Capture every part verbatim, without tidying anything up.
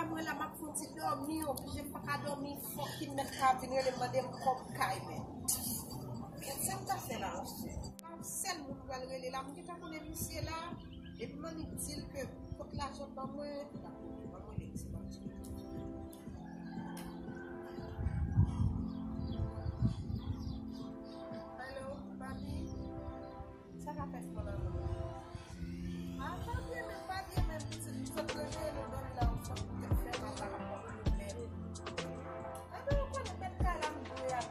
Mwen la, m ap fè yon ti dòmi, oblije m pa ka dòmi, fòk ki mèt ka vin rele m, mande m kòb kay, men. Men sa m ta fè la, monchè? Sèl moun m pral rele la, m gentan konnen misye la, epi m annik di l ke pot lajan ban mwen, epi l ap ban mwen lè ti manti. Hello, papi. Sa k ap fèt, mon amour? Ah, pa byen menm, pa byen menm, pitit. M sot leve, nou dòmi la, m sot fè mal la, m ap pran pwoblèm. Enben, ou konnen mèt kay la, m dwe ap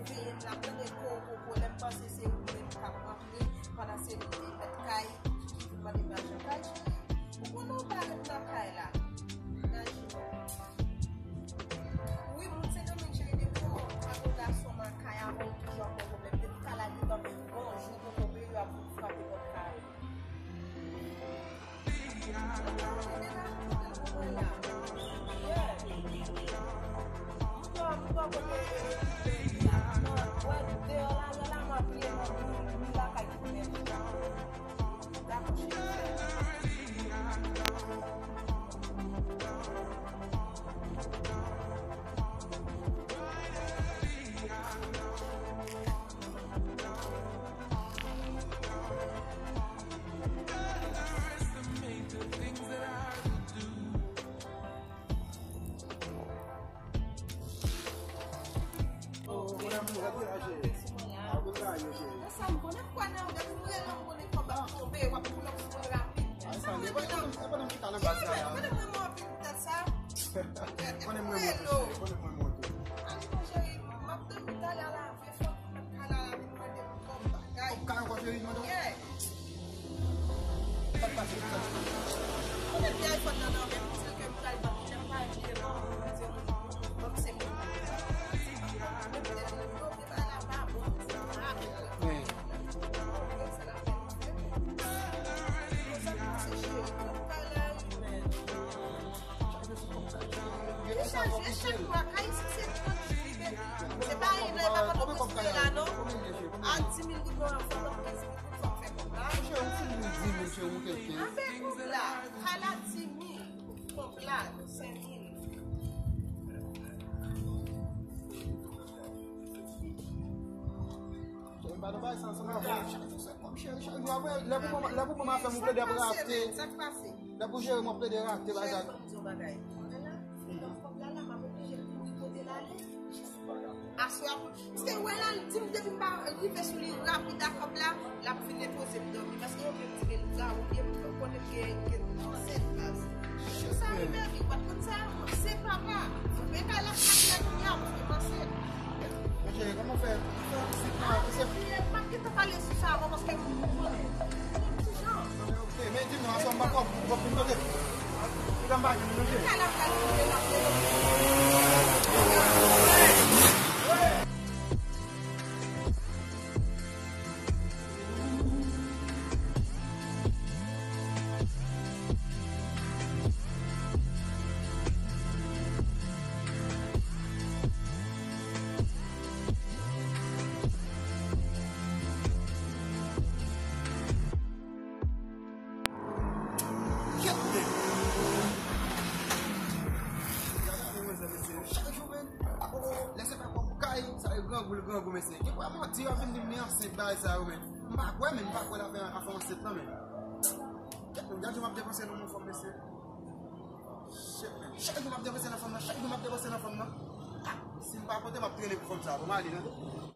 veye m la, m tande ko, ko, ko, lè m panse se ou menm k ap rantre, pandan se mèt kay ki vin mande m lajan kay, cheri. Ou konnen ou pa ret nan kay la. Imajine w. Wi, moun Sendomeng cheri, depi w pa gen gason nan kay avè w, toujou ap gen pwoblèm. Depi w ka lage kanpe, gon jou poko vini, y ap vin frape pòt kay ou. Mwen pa konnen degaje w pou mwen la. Yeah. M pa, m pa kote, m pa wè deyò la, lè la m ap leve, m lakay tout nèt. Dakò, cheri. Sa m konnen kwa nan ou depi m rele m konnen kòb ap tonbe, w ap pull up sou mwen rapid. Sa m renmen nan. Konnen mwen mwen anpil poutèt sa. Konnen mwen mwen tou, cheri, konnen mwen mwen tou. Ann, mon cheri, m ap dòmi talè a la. Kòb kay ankò, cheri, mande w. Yeah. Sa k pase, sa? Ou mete iPhone nan nan men m, di l ke m pral vann li, lè m pral vire bò, m di w, ban m senk goud. Mwen. Chak jou, chak jou, ak Ayisyen se trant jou, baby. Se pa yon nèg pa konn konn konn la, non. A di mil goud, non, fò konn kenz mil goud, fò fè kòb la. Monchè, yon ti mil, di mil, monchè, yon kèk kenz. Anben kòb la, kay la di mil, kòb la, senk mil. Cheri, m pa nan bagay sa ansanm avè w. Chak jou se kòb, cheri, chak jou avè w. Lè pou mama, lè pou mama fè m, ou plede ap rate. Sa k pase? Lè pou jere m, w ap plede rate bagay sa. Cheri, fò m di w bagay. Mwen la, se lè kòb la, la, m ap oblije kouri kote l ale. Aswè a, paske wè la, l di m depi m pa rive sou li rapid a kòb la, l ap vin enpoze m dòmi. Paske yo menm di ke l gawo, oubyen m konnen l gen, gen ansent baz. Sa rive, wi, w pa t konn sa, se papa. Men kay la ap fè kounye a, paske m ansent. Monchè, kòman w fè? Ou fè pitit nan, ou se... M pa t gentan pale sou sa avan paske m konnen. Ti jan. Ok, men di m non, aswè m pa kòb, ou kòb pou m kote? Ou pa m pa gen, monchè. Kay la pral koule la. Chak jou, men. Lè se fè kòb kay, sa e grangou, l grangou, mesye. Gen kwa manti, yo ap vin di m li ansent, bagay sa yo, men. M pa kwè, men, m pa kwè l ap fè, ap fè ansent, non, men. Kèt, gad jan m ap depanse nan yon fanm, mesye. Shit, men. Chak jou m ap depanse nan fanm nan, chak jou m ap depanse nan fanm nan. Ah, si m pa pote, m ap trennen pou fanm sa, pou m ale, tande.